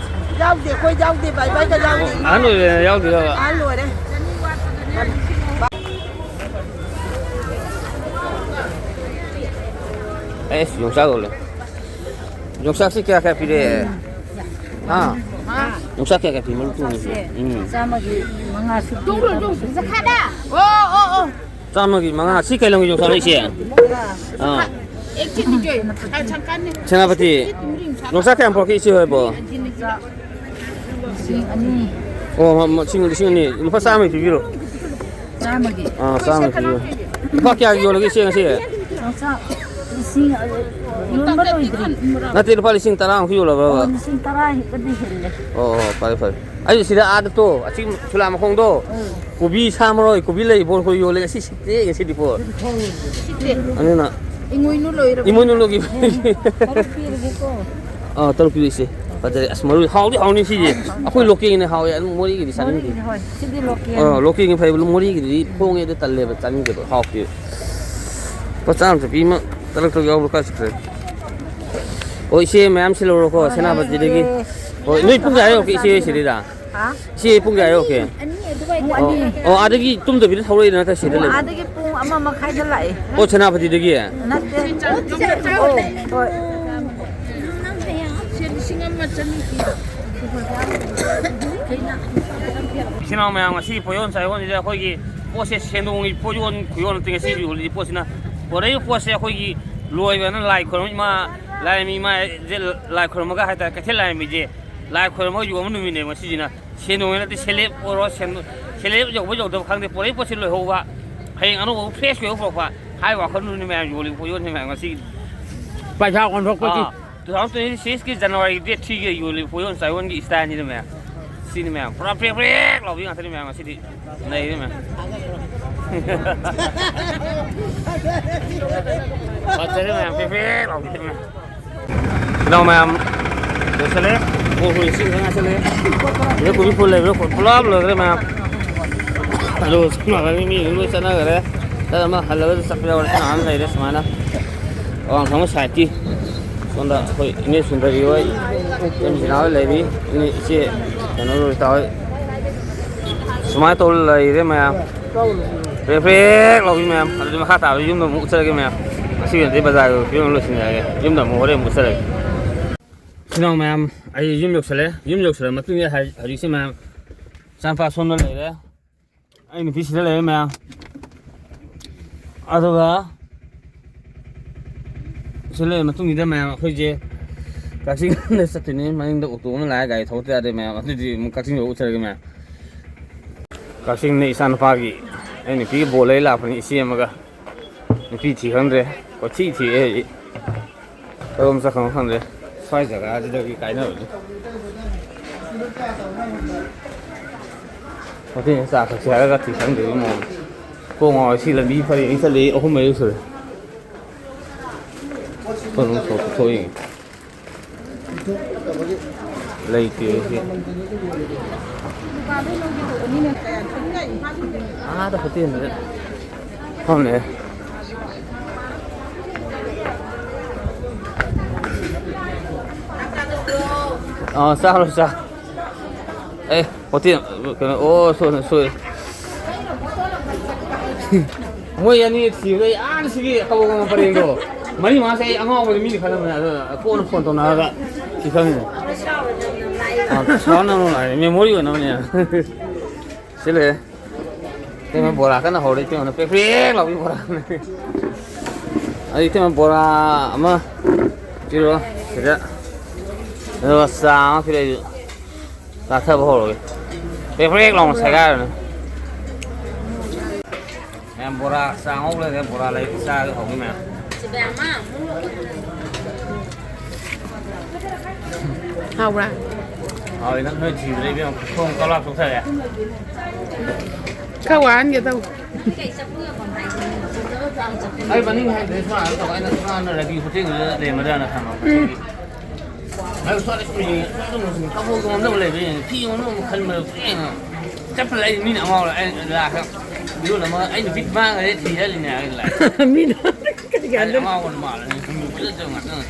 ꯌꯥꯎꯗꯦ, ꯑꯩꯈꯣꯏ ꯌꯥꯎꯗꯦ, ꯕꯥꯏ ꯕꯥꯏꯒ ꯌꯥꯎꯗꯦ꯫ ꯑꯍꯟ ꯑꯣꯏꯕꯅꯤꯅ ꯌꯥꯎꯗꯣꯏꯔꯕ? ꯑꯍꯟ ꯑꯣꯏꯔꯦ꯫ ꯑꯦꯁ, ꯌꯣꯡꯆꯥꯛ ꯌꯣꯜꯂꯦ꯫ ꯌꯣꯡꯆꯥꯛꯁꯤ ꯀꯌꯥ ꯀꯌꯥ ꯄꯤꯔꯦ? ꯍꯥ? ꯌꯣꯡꯆꯥꯛ ꯀꯌꯥ ꯀꯌꯥ ꯄꯤ? ꯃꯔꯨ ꯇꯣꯡꯉꯤꯁꯦ? ꯎꯝ꯫ ꯆꯥꯝꯃꯒꯤ ꯃꯉꯥꯁꯨ ꯄꯤ꯫ ꯑꯣ, ꯑꯣ, ꯑꯣ꯫ ꯆꯥꯝꯃꯒꯤ ꯃꯉꯥ꯫ ꯁꯤ ꯀꯩ ꯂꯝꯒꯤ ꯌꯣꯡꯆꯥꯛꯅꯣ, ꯏꯆꯦ? ꯑꯥ꯫ ꯁꯦꯅꯥꯄꯇꯤ꯫ ꯌꯣꯡꯆꯥꯛ ꯀꯌꯥꯝ ꯄꯨꯔꯛꯀꯦ, ꯏꯆꯦ ꯍꯣꯏꯕꯣ? ꯌꯣꯡꯆꯥꯛ ꯂꯤꯁꯤꯡ ꯑꯅꯤ꯫ ꯑꯣ, ꯃ-, ꯃꯁꯤꯡ ꯂꯤꯁꯤꯡ ꯑꯅꯤ꯫ ꯂꯨꯄꯥ ꯆꯥꯝꯃꯒꯤ ꯄꯤꯕꯤꯔꯣ꯫ ꯆꯥꯝꯃꯒꯤ꯫ ꯑꯥ, ꯆꯥꯝꯃꯒꯤ ꯄꯤꯕꯤꯔꯣ꯫ ꯂꯨꯄꯥ ꯀꯌꯥꯒꯤ ꯌꯣꯜꯂꯒꯦ ꯏꯆꯦ ꯉꯁꯤ? ꯂꯨꯄꯥ ꯂꯤꯁꯤꯡ, ꯑ, ꯌꯣꯟꯕ ꯂꯣꯏꯗ꯭ꯔꯤ꯫ ꯅꯠꯇꯦ, ꯂꯨꯄꯥ ꯂꯤꯁꯤꯡ ꯇꯔꯥꯃꯨꯛ ꯌꯣꯜꯂꯕ꯭ꯔꯕ? ꯑꯣ, ꯂꯤꯁꯤꯡ ꯇꯔꯥ ꯍꯦꯛꯇꯗꯤ ꯍꯦꯜꯂꯦ꯫ ꯑꯣ, ꯑꯣ, ꯐꯔꯦ, ꯐꯔꯦ꯫ ꯑꯩ ꯁꯤꯗ ꯑꯥꯗ ꯇꯣ, ꯑꯁꯤ ꯁꯨꯂꯥ ꯃꯈꯣꯡꯗꯣ, ꯎꯝ꯫ ꯀꯣꯕꯤ, ꯁꯥ ꯃꯔꯣꯏ, ꯀꯣꯕꯤ ꯂꯩ, ꯕꯣꯜ ꯈꯣꯏ ꯌꯣꯜꯂꯦ ꯉꯁꯤ꯫ ꯁꯤꯠꯇꯦ ꯉꯁꯤꯗꯤꯀꯣ꯫ ꯁꯤꯠꯇꯦ꯫ ꯑꯗꯨꯅ ꯏꯃꯣꯏꯅꯨ ꯂꯣꯏꯔꯕꯅꯤ꯫ ꯏꯃꯣꯏꯅꯨ ꯂꯣꯏꯈꯤꯕ꯫ ꯇꯔꯨꯛ ꯄꯤꯔꯒꯦꯀꯣ꯫ ꯑꯥ, ꯇꯔꯨꯛ ꯄꯤꯔꯛꯏꯁꯦ꯫ ꯐꯖꯔꯦ꯫ ꯑꯁ, ꯃꯔꯣꯏ ꯍꯥꯎꯗꯤ ꯍꯥꯎꯅꯤ ꯁꯤꯁꯦ꯫ ꯑꯩꯈꯣꯏ ꯂꯣꯀꯦꯜꯒꯤꯅ ꯍꯥꯎꯋꯦ, ꯑꯗꯨꯝ ꯃꯣꯔꯦꯒꯤꯗꯤ ꯆꯥꯅꯤꯡꯗꯦ꯫ ꯃꯣꯔꯦꯒꯤꯗꯤ ꯍꯣꯏ, ꯁꯤꯗꯤ ꯂꯣꯀꯦꯜ꯫ ꯑꯥ, ꯂꯣꯀꯦꯜꯒꯤ ꯐꯩꯕ, ꯃꯣꯔꯦꯒꯤꯗꯨꯗꯤ ꯍꯣꯡꯉꯦꯗ ꯇꯜꯂꯦꯕ, ꯆꯥꯅꯤꯡꯗꯦꯕ, ꯍꯥꯎꯇꯦꯕ꯫ ꯂꯨꯄꯥ ꯆꯥꯝꯃ ꯆꯠꯄꯤ ꯑꯃ ꯇꯔꯨꯛ ꯇꯔꯨꯛ ꯌꯥꯎꯕ꯭ꯔꯥ ꯀꯥꯏ ꯆꯠꯈ꯭ꯔꯦ? ꯑꯣ, ꯏꯆꯦ ꯃꯌꯥꯝ ꯁꯤꯜꯍꯧꯔꯣꯀꯣ, ꯁꯦꯅꯥꯄꯇꯤꯗꯒꯤ꯫ ꯍꯣꯏ, ꯅꯣꯏ ꯄꯨꯡ ꯀꯌꯥ ꯌꯧꯔꯛꯀꯦ ꯏꯆꯦ ꯁꯤꯗꯩꯗ? ꯍꯥ? ꯏꯆꯦ ꯄꯨꯡ ꯀꯌꯥ ꯌꯧꯔꯛꯀꯦ? ꯑꯅꯤ ꯑꯗꯨꯋꯥꯏꯗ꯫ ꯑꯣ, ꯑꯣ, ꯑꯥꯗꯒꯤ ꯇꯨꯝꯗꯕꯤꯗ ꯊꯧꯔꯛꯏꯔ ꯅꯠꯇ꯭ꯔ ꯁꯤꯗ ꯂꯩꯕ? ꯑꯥꯗꯒꯤ ꯄꯨꯡ ꯑꯃ ꯃꯈꯥꯏꯗ ꯂꯥꯛꯑꯦ꯫ ꯑꯣ, ꯁꯦꯅꯥꯄꯇꯤꯗꯒꯤ? ꯅꯠꯇꯦ꯫ ꯑꯣ, ꯍꯣꯏ꯫ ꯁꯦ ꯂꯤꯁꯤꯡ ꯑꯃ ꯆꯅꯤ ꯄꯤ꯫ ꯏꯆꯤꯟ ꯏꯅꯥꯎ ꯃꯌꯥꯝ, ꯉꯁꯤꯒꯤ ꯄꯣꯠꯌꯣꯟ ꯆꯥꯌꯣꯟꯁꯤꯗ ꯑꯩꯈꯣꯏꯒꯤ ꯄꯣꯠꯁꯦ ꯁꯦꯟꯗꯣꯡꯒꯤ ꯄꯣꯠꯌꯣꯟ ꯈꯨꯌꯣꯟ ꯅꯠꯇꯦ꯫ ꯉꯁꯤ ꯌꯣꯜꯂꯤꯕ ꯄꯣꯠꯁꯤꯅ, ꯄꯣꯔꯛꯏꯕ ꯄꯣꯠꯁꯦ ꯑꯩꯈꯣꯏꯒꯤ ꯂꯣꯏꯕꯅ ꯂꯥꯏ ꯈꯨꯔꯨꯝ ꯏꯃꯥ, ꯂꯥꯏꯔꯦꯝꯕꯤ ꯏꯃꯥꯁꯦ ꯂꯥꯏ ꯈꯨꯔꯨꯝꯃꯒ ꯍꯥꯏꯇꯥꯔꯦ, ꯀꯩꯊꯦꯜ ꯂꯥꯏꯔꯦꯝꯕꯤꯁꯦ ꯂꯥꯏ ꯈꯨꯔꯨꯝꯃꯒ ꯌꯣꯟꯕ ꯅꯨꯃꯤꯠꯅꯦꯕ ꯉꯁꯤꯁꯤꯅ꯫ ꯁꯦꯟꯗꯣꯡ ꯅꯠꯇꯦ, ꯁꯦꯂꯦꯞ ꯑꯣꯏꯔꯣ, ꯁꯦꯟ-, ꯁꯦꯂꯦꯞ ꯌꯧꯕ ꯌꯧꯗꯕ ꯈꯪꯗꯦ, ꯄꯣꯔꯛꯏ ꯄꯣꯠꯁꯤ ꯂꯣꯏꯍꯧꯕ, ꯍꯌꯦꯡ ꯑꯅꯧꯕ ꯐ꯭ꯔꯦꯁ ꯑꯣꯏꯕ ꯄꯨꯔꯛꯄ ꯍꯥꯏꯕ ꯋꯥꯈꯜꯗꯨꯅꯤ ꯃꯌꯥꯝ ꯌꯣꯜꯂꯤꯕ ꯄꯣꯠ ꯌꯣꯟꯁꯤ ꯃꯌꯥꯝ ꯉꯁꯤ꯫ ꯄꯩꯁꯥ ꯑꯣꯟꯊꯣꯛꯄꯒꯤ꯫ ꯑꯥ, two thousand twenty-six ꯀꯤ January date three ꯒꯤ ꯌꯣꯜꯂꯤꯕ ꯄꯣꯠ ꯌꯣꯟ ꯆꯥꯌꯣꯟꯒꯤ style ꯅꯤꯗ ꯃꯌꯥꯝ꯫ ꯁꯤꯅꯤ ꯃꯌꯥꯝ, ꯄꯨꯔꯥ ꯄ꯭ꯔꯦꯛ ꯄ꯭ꯔꯦꯛ ꯂꯥꯎꯕꯤ ꯉꯥꯛꯇꯅꯤ ꯃꯌꯥꯝ ꯉꯁꯤꯗꯤ꯫ ꯅꯩꯔꯦ ꯃꯌꯥꯝ꯫ ꯐꯖꯔꯦ ꯃꯌꯥꯝ, ꯄ꯭ꯔꯦꯛ ꯄ꯭ꯔꯦꯛ ꯂꯥꯎꯕꯤ ꯃꯌꯥꯝ꯫ ꯏꯅꯥꯎ ꯃꯌꯥꯝ ꯂꯣꯏꯁꯜꯂꯦ꯫ ꯀꯣꯜ ꯐꯨꯜ ꯏꯁꯤꯡ ꯈꯔ ꯉꯥꯏꯁꯜꯂꯦ꯫ ꯁꯤꯗ ꯀꯣꯕꯤ ꯐꯨꯜ ꯂꯩꯕ꯭ꯔꯥ? ꯄꯨꯂꯞ ꯂꯣꯏꯈ꯭ꯔꯦ ꯃꯌꯥꯝ꯫ ꯑꯗꯨ ꯁꯨꯝ ꯂꯥꯛꯀꯅꯤ, ꯃꯤ ꯑꯗꯨꯝ ꯂꯣꯏ ꯆꯠꯅꯈ꯭ꯔꯦ꯫ ꯆꯠ ꯑꯃ ꯍꯜꯂꯒꯁꯨ ꯆꯠꯄ ꯌꯥꯎꯔꯦ꯫ ꯁꯤ ꯉꯥꯛꯇ ꯂꯩꯔꯦ ꯁꯨꯃꯥꯏꯅ꯫ ꯑꯋꯥꯡ ꯊꯪꯕ side ꯀꯤ꯫ ꯁꯣꯝꯗ ꯑꯩꯈꯣꯏ ꯏꯅꯦ ꯁꯨꯟꯗꯔꯤ ꯍꯣꯏ, ꯏꯅꯦ ꯁꯤꯅꯥ ꯍꯣꯏ ꯂꯩꯔꯤ꯫ ꯏꯅꯦ ꯏꯆꯦ ꯀꯩꯅꯣ ꯔꯣꯖꯤꯇꯥ ꯍꯣꯏ꯫ ꯁꯨꯃꯥꯏꯅ ꯇꯧꯔ ꯂꯩꯔꯦ ꯃꯌꯥꯝ꯫ ꯄ꯭ꯔꯦꯛ ꯄ꯭ꯔꯦꯛ ꯂꯥꯎꯕꯤ ꯃꯌꯥꯝ꯫ ꯑꯗꯨꯗꯤ ꯃꯈꯥ ꯇꯥꯕ ꯌꯨꯝꯗ ꯑꯃꯨꯛ ꯆꯠꯂꯒꯦ ꯃꯌꯥꯝ꯫ ꯉꯁꯤ ꯑꯣꯏꯅꯗꯤ ꯕꯖꯥꯔꯒꯤ ꯐꯤꯕꯝ ꯂꯣꯏꯁꯤꯟꯖꯔꯒꯦ꯫ ꯌꯨꯝꯗ ꯑꯃꯨꯛ ꯍꯣꯔꯦꯟ ꯑꯃꯨꯛ ꯆꯠꯂꯒꯦ꯫ ꯏꯆꯤꯟ ꯏꯅꯥꯎ ꯃꯌꯥꯝ, ꯑꯩ ꯌꯨꯝ ꯌꯧꯁꯜꯂꯦ꯫ ꯌꯨꯝ ꯌꯧꯁꯜꯂ ꯃꯇꯨꯡꯗ ꯍꯥꯏ-, ꯍꯧꯖꯤꯛꯁꯦ ꯃꯌꯥꯝ, ꯏꯆꯥꯅꯨꯄꯥ ꯁꯣꯝꯗ ꯂꯩꯔꯦ꯫ ꯑꯩ ꯅꯨꯄꯤ ꯁꯤꯗ ꯂꯩꯔꯦ ꯃꯌꯥꯝ꯫ ꯑꯗꯨꯒ ꯁꯤ ꯂꯩꯔ ꯃꯇꯨꯡꯁꯤꯗ ꯃꯌꯥꯝ ꯑꯩꯈꯣꯏꯁꯦ ꯀꯛꯆꯤꯡꯗ ꯆꯠꯇꯣꯏꯅꯤ, ꯃꯅꯤꯡꯗ ꯑꯣꯇꯣ ꯑꯃ ꯂꯥꯛꯑꯦ, ꯒꯥꯔꯤ ꯊꯧꯗ ꯌꯥꯗꯦ ꯃꯌꯥꯝ꯫ ꯑꯗꯨꯗꯤ ꯑꯃꯨꯛ ꯀꯛꯆꯤꯡ ꯌꯧ ꯎꯠꯆꯔꯒꯦ ꯃꯌꯥꯝ꯫ ꯀꯛꯆꯤꯡꯗ ꯏꯆꯥꯅꯨꯄꯥꯒꯤ, ꯑꯩ ꯅꯨꯄꯤꯒꯤ ꯕꯣꯜ ꯂꯩ ꯂꯥꯛꯄꯅꯤ, ꯏꯆꯦ ꯑꯃꯒ꯫ ꯅꯨꯄꯤ ꯊꯤ ꯈꯪꯗ꯭ꯔꯦ, ꯀꯣꯏꯊꯤ ꯊꯤꯔꯦ ꯍꯧꯖꯤꯛ꯫ ꯀꯔꯣꯝ ꯆꯠꯈ꯭ꯔꯅꯣ ꯈꯪꯗ꯭ꯔꯦ꯫ ꯁ꯭ꯋꯥꯏ ꯖꯒꯥꯁꯤꯗꯒꯤ ꯀꯥꯏꯅꯕꯅꯤ꯫ ꯍꯣꯇꯦꯜ ꯆꯥ ꯊꯛꯁꯤ ꯍꯥꯏꯔꯒ ꯊꯤ ꯈꯪꯗ꯭ꯔꯤꯕ ꯃꯑꯣꯡ꯫ ꯀꯣꯛ ꯉꯥꯎꯔꯦ꯫ ꯁꯤ ꯂꯝꯕꯤ ꯄꯔꯦꯡ ꯆꯠꯂꯤ ꯑꯍꯨꯝ ꯃꯔꯤ ꯁꯨꯔꯦ꯫ ꯊꯣꯛ ꯌꯦꯡꯉꯤ꯫ ꯂꯩꯇꯦ ꯁꯤ꯫ ꯑꯥꯗ ꯍꯣꯇꯦꯜꯗꯨꯗ ꯐꯝꯂꯦ꯫ ꯑꯥ, ꯆꯥꯔꯣ, ꯆꯥ꯫ ꯑꯦ, ꯍꯣꯇꯦꯜ, ꯀꯩꯅꯣ, ꯑꯣ, ꯁꯣꯏꯔꯦ, ꯁꯣꯏꯔꯦ꯫ ꯃꯣꯏ ꯑꯅꯤ ꯊꯤꯕꯗ ꯑꯩ ꯑꯥ ꯁꯤꯒꯤ ꯀꯕꯣꯛ ꯄꯔꯦꯡꯗꯣ ꯃꯔꯤ ꯃꯉꯥꯁꯦ ꯑꯩ ꯑꯉꯥꯎꯕꯗ ꯃꯤꯅ ꯈꯜꯂꯝꯕꯅꯦ꯫ ꯑꯗꯣ ꯀꯣꯟꯅ ꯐꯣꯟ ꯇꯧꯅꯔꯒ ꯁꯤ ꯈꯪꯉꯤꯅꯦ꯫ ꯑꯥ, ꯁꯥꯎꯟ ꯑꯃ ꯂꯥꯛꯑꯦ, ꯃꯦꯃꯣꯔꯤ ꯑꯣꯏꯅꯕꯅꯦ꯫ ꯁꯤ ꯂꯩꯔꯦ꯫ ꯏꯇꯩꯃ ꯕꯣꯔꯥ ꯀꯟꯅ ꯍꯧꯔꯦ, ꯏꯇꯩꯃꯅ ꯄ꯭ꯔꯦꯛ ꯄ꯭ꯔꯦꯛ ꯂꯥꯎꯕꯤ ꯕꯣꯔꯥ꯫ ꯑꯩ ꯏꯇꯩꯃ ꯕꯣꯔꯥ ꯑꯃ ꯄꯤꯔꯣ ꯁꯤꯗ, ꯑꯗꯨꯒ ꯆꯥ ꯑꯃ ꯄꯤꯔꯛꯑꯣ, ꯑꯩꯁꯨ ꯆꯥꯊꯕ ꯍꯧꯔꯒꯦ꯫ ꯄ꯭ꯔꯦꯛ ꯄ꯭ꯔꯦꯛ ꯂꯥꯎꯅ ꯁꯥꯏꯒꯥꯏꯔꯅꯤ꯫ ꯃꯌꯥꯝ ꯕꯣꯔꯥ ꯆꯥ ꯉꯧ ꯂꯩꯔꯦ, ꯕꯣꯔꯥ ꯂꯩ ꯆꯥꯒꯦ ꯍꯧꯒꯦ ꯃꯌꯥꯝ꯫ ꯍꯥꯎꯕ꯭ꯔꯥ? ꯍꯥꯎꯋꯦ, ꯅꯪ ꯅꯣꯏ ꯊꯤꯕꯗ ꯏꯕꯦꯝꯃ ꯈꯣꯡ ꯀꯂꯥꯞ ꯆꯣꯛꯊꯔꯦ꯫ ꯈꯔ ꯋꯥꯍꯟꯒꯦ ꯇꯧ꯫ ꯑꯩ ꯃꯅꯤꯡ ꯍꯥꯏꯗ꯭ꯔꯦ, ꯁꯨꯃꯥꯏꯅ ꯇꯧꯔꯒ ꯑꯩꯅ ꯁꯨꯃꯥꯏꯅ ꯔꯦꯗꯤ ꯍꯣꯇꯦꯜꯗꯨꯗ ꯂꯩꯔꯝꯃꯗ꯭ꯔꯥꯅ ꯈꯟꯕ꯫ ꯎꯝ꯫ ꯑꯩ ꯁ꯭ꯋꯥꯏꯗ ꯁꯨꯝ ꯌꯦꯡꯉꯦ, ꯁ꯭ꯋꯥꯏꯗ ꯁꯨꯝ ꯀꯕꯣꯛ ꯌꯣꯟꯗꯕ ꯂꯩꯕ꯭ꯔꯥ ꯌꯦꯡꯉꯦ, ꯐꯤ ꯌꯣꯟꯗꯕ ꯑꯃꯨꯛ ꯈꯟꯕꯗ ꯄꯨꯡꯌꯦꯡ ꯌꯦꯡꯉꯦ꯫ ꯆꯠꯄꯗ ꯑꯩ ꯃꯤꯅ ꯑꯉꯥꯎꯕ ꯑꯩ ꯂꯥꯛꯑꯒ ꯏꯔꯣꯜ ꯑꯃ ꯑꯩ ꯅꯨꯄꯤ ꯃꯥꯡꯈ꯭ꯔꯦ ꯊꯤ ꯆꯠꯂꯤꯅꯦ ꯍꯥꯏꯔꯒ ꯂꯥꯛꯑꯦ꯫ ꯃꯤꯅ ꯀꯔꯤ ꯑꯩ ꯀꯥꯟꯗ? ꯑꯉꯥꯎꯕꯅ ꯃꯥꯜꯂꯅꯤ, ꯁꯨꯝ ꯐꯖꯅ ꯇꯧꯔ ꯉꯥꯛꯇꯪ꯫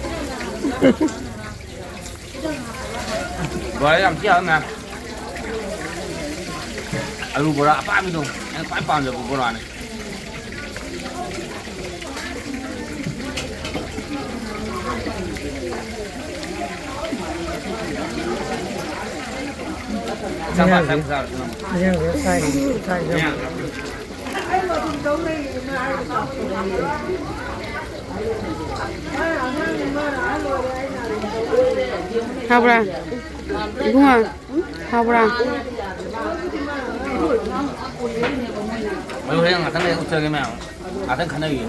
ꯕꯣꯔꯥ ꯌꯥꯝ ꯊꯤ ꯍꯥꯎꯋꯤ ꯃꯌꯥꯝ꯫ ꯑꯂꯨ ꯕꯣꯔꯥ ꯑꯄꯥꯝꯕꯤꯗꯣ ꯑꯩꯅ ꯈ꯭ꯋꯥꯏ ꯄꯥꯝꯖꯕ ꯕꯣꯔꯥꯅꯤ꯫ ꯆꯥꯛ ꯆꯥꯛ ꯆꯥꯔꯁꯤ ꯅꯪ꯫ ꯃꯌꯥꯡ꯫ ꯑꯩ ꯃꯗꯨꯝ ꯇꯧ ꯂꯩꯔꯤꯅꯦ ꯃꯥ ꯍꯥꯏꯕ ꯆꯥꯎ-꯫ ꯃꯥꯅ ꯑꯉꯥꯡꯅꯦ, ꯃꯥꯅ ꯑꯍꯜ ꯑꯣꯏꯔꯦ, ꯑꯩꯅ ꯑꯗꯨꯝ ꯇꯧ ꯂꯩꯔꯦ꯫ ꯍꯥꯎꯕ꯭ꯔꯥ? ꯏꯕꯨꯡꯉꯣ, ꯍꯥꯎꯕ꯭ꯔꯥ? ꯑꯩ ꯍꯣꯔꯦꯟ ꯉꯥꯛꯇꯪ ꯂꯩꯔ ꯎꯠꯆꯔꯒꯦ ꯃꯌꯥꯝ꯫ ꯉꯥꯛꯇꯪ ꯈꯟꯅꯈꯤꯒꯦ꯫